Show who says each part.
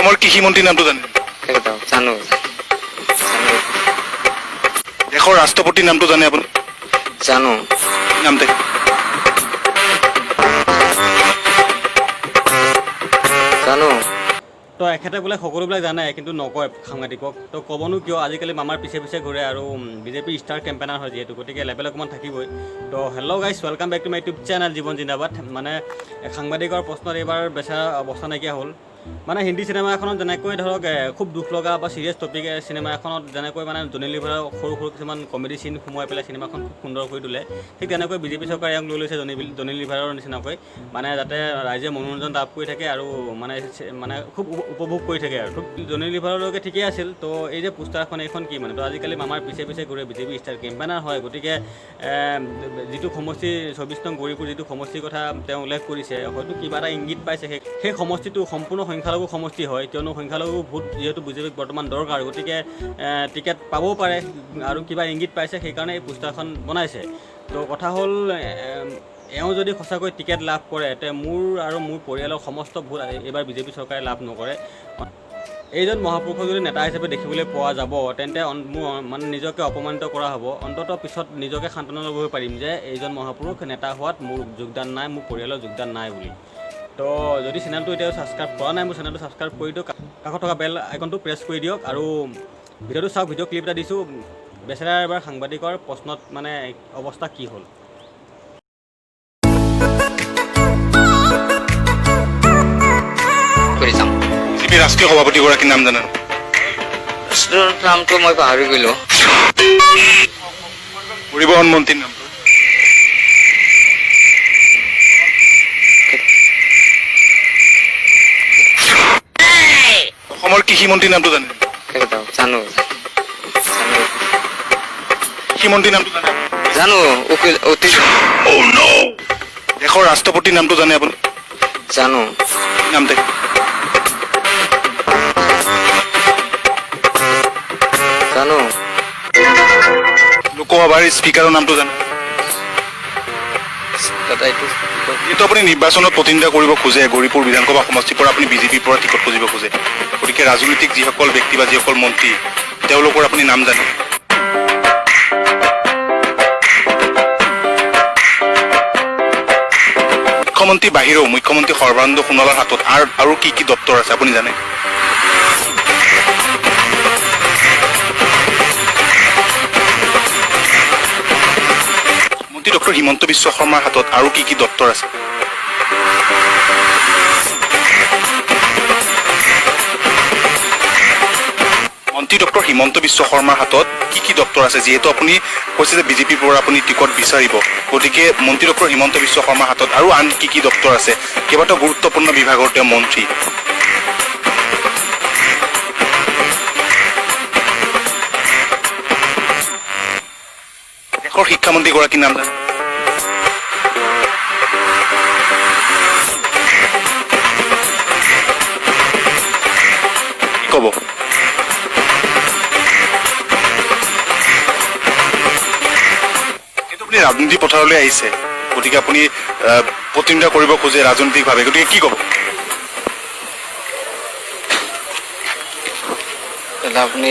Speaker 1: অসমৰ কৃষিমন্ত্ৰীৰ নামটো জানে?
Speaker 2: জানো। জানো।
Speaker 1: দেশৰ ৰাষ্ট্ৰপতিৰ নামটো জানে আপুনি?
Speaker 2: জানো।
Speaker 1: কি নাম তেখেত?
Speaker 2: জানো।
Speaker 3: তো এখেতে বোলে সকলোবিলাক জানে, কিন্তু নকয় সাংবাদিকক। তো ক'বনো কিয়, আজিকালি মামাৰ পিছে পিছে ঘূৰে আৰু বিজেপিৰ ষ্টাৰ কেম্পেইনাৰ হয় যিহেতু, গতিকে লেভেল অকণমান থাকিবই। তো hello guys, welcome back to my YouTube channel জীৱন জিন্দাবাদ। মানে সাংবাদিকৰ প্ৰশ্নত এইবাৰ বেচেৰা অৱস্থা নাইকিয়া হ'ল। মানে হিন্দী চিনেমা এখনত যেনেকৈ ধৰক খুব দুখ লগা বা চিৰিয়াছ টপিক চিনেমা এখনত যেনেকৈ মানে জনী লিভাৰৰ সৰু সৰু কিছুমান কমেডি চিন সোমোৱাই পেলাই চিনেমাখন খুব সুন্দৰ কৰি তোলে, ঠিক তেনেকৈ বিজেপি চৰকাৰে এওঁক লৈ লৈছে জনী লিভাৰৰ নিচিনাকৈ, মানে যাতে ৰাইজে মনোৰঞ্জন লাভ কৰি থাকে আৰু মানে মানে খুব উপভোগ কৰি থাকে। আৰু খুব জনী লিভাৰলৈকে ঠিকেই আছিল। তো এই যে পোষ্টাৰখন, এইখন কি মানে? তো আজিকালি মামাৰ পিছে পিছে ঘূৰে, বিজেপি ষ্টাৰ কেম্পেইনাৰ হয়, গতিকে যিটো সমষ্টি 24 নং গৌৰীপুৰ, যিটো সমষ্টিৰ কথা তেওঁ উল্লেখ কৰিছে, হয়তো কিবা এটা ইংগিত পাইছে। সেই সমষ্টিটো সম্পূৰ্ণ সংখ্যালঘু সমষ্টি হয়, কিয়নো সংখ্যালঘু ভোট যিহেতু বিজেপিক বৰ্তমান দৰকাৰ, গতিকে টিকেট পাবও পাৰে আৰু কিবা ইংগিত পাইছে, সেইকাৰণে এই পোষ্টাৰখন বনাইছে। তো কথা হ'ল, এওঁ যদি সঁচাকৈ টিকেট লাভ কৰে, তে মোৰ আৰু মোৰ পৰিয়ালৰ সমস্ত ভোট এইবাৰ বিজেপি চৰকাৰে লাভ নকৰে। এইজন মহাপুৰুষক যদি নেতা হিচাপে দেখিবলৈ পোৱা যাব, তেন্তে মোৰ মানে নিজকে অপমানিত কৰা হ'ব। অন্ততঃ পিছত নিজকে সান্তনা ল'ব পাৰিম যে এইজন মহাপুৰুষ নেতা হোৱাত মোৰ যোগদান নাই, মোৰ পৰিয়ালৰ যোগদান নাই বুলি। তো যদি চেনেলটো এতিয়াও ছাবস্ক্ৰাইব কৰা নাই, মোৰ চেনেলটো ছাবস্ক্ৰাইব কৰি দিয়ক, কাষত থকা বেল আইকনটো প্ৰেছ কৰি দিয়ক আৰু ভিডিঅ'টো চাওক। ভিডিঅ' ক্লিপ এটা দিছোঁ, বেচেৰাৰ এবাৰ সাংবাদিকৰ প্ৰশ্নত মানে অৱস্থা কি হ'ল।
Speaker 2: কৰি যাম।
Speaker 1: বিজেপিৰ ৰাষ্ট্ৰীয় সভাপতিগৰাকীৰ নাম জানে?
Speaker 2: নামটো মই পাহৰি গ'লো।
Speaker 1: পৰিবহণ মন্ত্ৰীৰ নামটো? অসমৰ কৃষিমন্ত্ৰীৰ নামটো জানে?
Speaker 2: জানো। জানো।
Speaker 1: কৃষিমন্ত্ৰীৰ নামটো জানে?
Speaker 2: জানো। উকিল অতি
Speaker 1: দেশৰ ৰাষ্ট্ৰপতিৰ নামটো জানে আপুনি?
Speaker 2: জানো।
Speaker 1: কি নাম তেখেত?
Speaker 2: জানো।
Speaker 1: লোকসভাৰ স্পীকাৰৰ নামটো জানে?
Speaker 2: দাদা, এইটো
Speaker 1: যিহেতু আপুনি নিৰ্বাচনত প্ৰতিদ্বন্দ্বিতা কৰিব খোজে, গৌৰীপুৰ বিধানসভা সমষ্টিৰ পৰা আপুনি বিজেপিৰ পৰা টিকট খুজিব খোজে, গতিকে ৰাজনৈতিক যিসকল ব্যক্তি বা যিসকল মন্ত্ৰী, তেওঁলোকৰ আপুনি নাম জানে? মুখ্যমন্ত্ৰী বাহিৰেও মুখ্যমন্ত্ৰী সৰ্বানন্দ সোণোৱালৰ হাতত আৰু কি কি দপ্তৰ আছে আপুনি জানে? মন্ত্ৰী ডক্টৰ হিমন্ত বিশ্ব শৰ্মাৰ হাতত আৰু কি কি দপ্তৰ আছে? মন্ত্ৰী ডক্টৰ হিমন্ত বিশ্ব শৰ্মাৰ হাতত কি কি দপ্তৰ আছে? যিহেতু আপুনি কৈছে যে বিজেপিৰ পৰা আপুনি টিকট বিচাৰিব, গতিকে মন্ত্ৰী ডক্টৰ হিমন্ত বিশ্ব শৰ্মাৰ হাতত আৰু আন কি কি দপ্তৰ আছে? কেইবাটাও গুৰুত্বপূৰ্ণ বিভাগৰ তেওঁ মন্ত্ৰী। দেশৰ শিক্ষামন্ত্ৰীগৰাকীৰ নাম জানে? কি ক'ব? কিন্তু আপুনি ৰাজনীতি পথাৰলৈ আহিছে, গতিকে আপুনি প্ৰতিদ্বন্দ্বিতা কৰিব খোজে ৰাজনৈতিকভাৱে, গতিকে কি ক'ব?
Speaker 2: দাদা, আপুনি